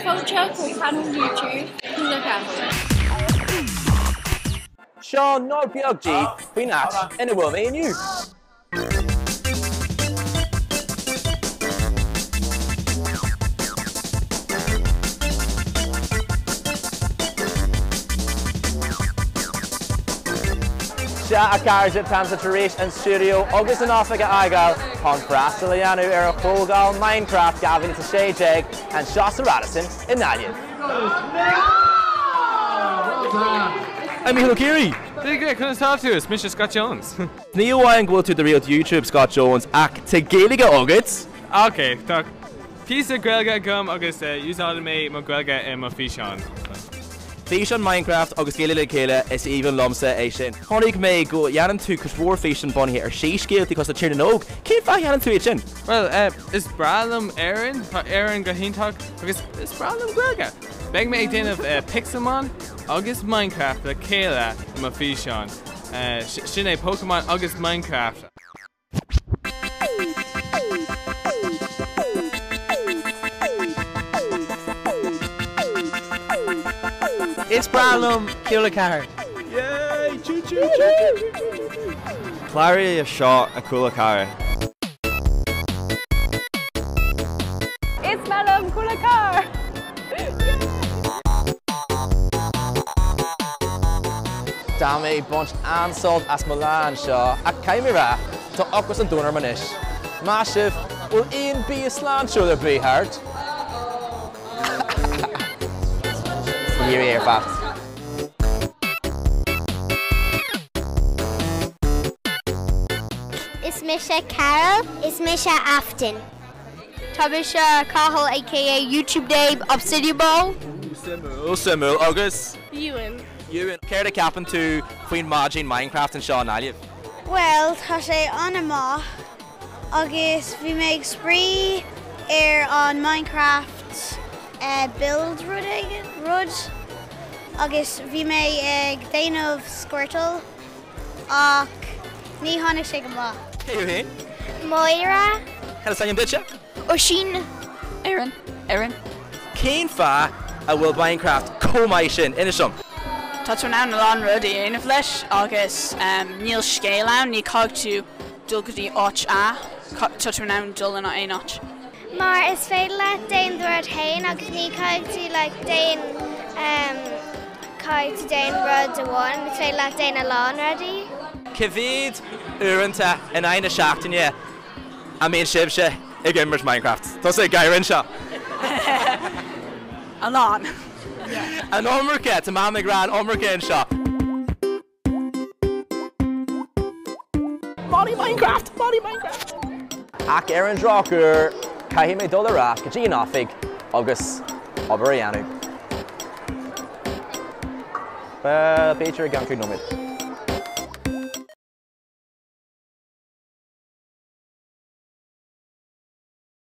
Fáilte chuig channel YouTube Cúla 4. Seo nod beag daoibh faoin áit ina bhfuil mé inniu. Sea, a chairde, táimse tar éis an stiúideo agus an oifig a fhágáil chun freastal a dhéanamh ar Chomhdháil Minecraft 2016 anseo sa Radisson i nGaillimh. I'm Mícheál Ó Ciaraidh! Dia duit, conas tá tú? Is mise Scott Jones. Ní amháin go bhfuil tú do réalt YouTube, Scott Jones, ach tá Gaeilge agat! Ok, tá píosa Gaeilge agam agus úsáideann mé mo Ghaeilge i mo físeán. Físeán Minecraft agus Gaeilge le chéile, is aoibhinn liomsa é sin. Chonaic mé go dhéanann tú cuid mhór físeán bunaithe ar síscéaltaí cosúil le Tír na nÓg. Cén fáth a dhéanann tú iad sin? Bhuel, is breá liom Éirinn, tá Éirinn go hiontach agus is breá liom Gaeilge. Beidh mé ag déanamh Pixelmon agus Minecraft le chéile i mo físeán. Sin é Pokémon agus Minecraft. Is breá liom Cúla 4. Yay! Choo choo choo choo choo choo choo. Cláraigh anseo ag Cúla 4. Is maith liom Cúla 4! Tá mé ag baint an-sult as mo lá anseo ach caithfidh mé a rá, tá ocras an domhain orm anois. Maith sibh, bhfuil aon bia sláintiúil ar bith thart? Ní ar fad. Is mise Carol. Is mise Afton. Tá mise Cathal aka YouTube Dave Obsidian Ball. Suimiúil, suimiúil. Agus? Ewan. Ewan, céard a cheapann tú faoin maidin Minecraft anseo i nGaillimh? Bhuel, tá sé an-maith agus bhí mé ag spraoi ar an Minecraft build rud éigin, rud, agus bhí mé ag déanamh Squirtle ach ní tháinig sé go maith. Cé thú féin? Máire. Cad is ainm duitse? Oisín. Erin. Erin. Cén fáth a bhfuil Minecraft chomh maith sin? Inis dom. Tá tú in ann a lán rudaí a dhéanamh leis agus níl scéal ann, ní caithfidh tú dul go dtí áit A, tá tú in ann dul in aon áit. Mar is féidir leat déan do rud fhéin agus ní caithfidh tú like déan ehm caithfidh tú déan rud amháin, is féidir leat déan a lán rudaí. Cé mhéad uaireanta in aghaidh na seachtaine a mbíonn sibhse ag imirt Minecraft? Tusa ag gáire anseo. A lán. An iomarca! Tá Mam ag rá an iomarca anseo. Molly Minecraft! Molly Minecraft! Ach ar an drochuair, caithfidh mé dul ar ais go dtí an oifig agus obair a dhéanamh. Bhuel, b'fhéidir i gceann cúig nóiméad.